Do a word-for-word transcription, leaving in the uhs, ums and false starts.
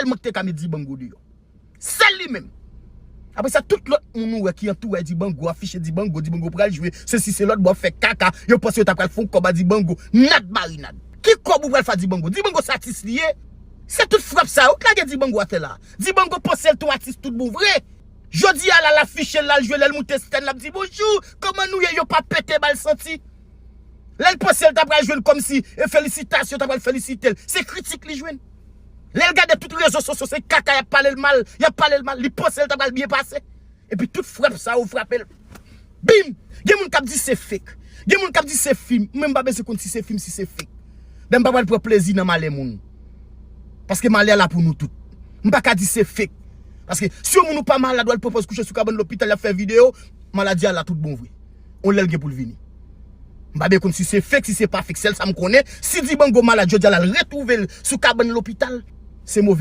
sèlman ki te ka met Dibango deyò. Sèl li menm. Apre sa, tout lòt moun ou wè ki antoure Dibango, afiche Dibango, Dibango pral jwe, se si se lòt bò ap fè kaka, yo panse yo ta pral fè yon kòb a Dibango. Nad marinad. Ki kòb ou pral fè a Dibango? Dibango se atis li ye. Se tout frap sa yo k lage Dibango atè la. Dibango panse l te yon atis tout bon vre. Jodi a la, l afiche l, l al jwe, lè l moute sèn, l ap di bonjou, kòman nou ye, yo pa pete ba l santi. Lè l panse l ta pral jwenn kòmsi e felisitasyon ta pral felisite l, se kritik li jwenn. Lè l gade tout rezo sosyo, se kaka y ap pale l mal, y ap pale l mal, li panse l ta pral byen pase. Epi tout frap sa yo frape l. Bim! Gen moun k ap di se fake. Gen moun k ap di se fim. Mwen m pa bezwen konn si se fim, si se fake. Ben m pa pral pran plezi nan malè moun. Paske malè a la pou nou tout. M pa ka di se fake. Paske si yon moun ou pa malad, w al pran pòz kouche sou kabann lopital, y ap fè videyo, maladi a la tout bon vre. On lè l gen pou l vini. M pa byen konn si se fake, si se pa fake. Sèl sa m konnen, si Dibango malad jodi a la, l retwouve l sou kabann lopital, se move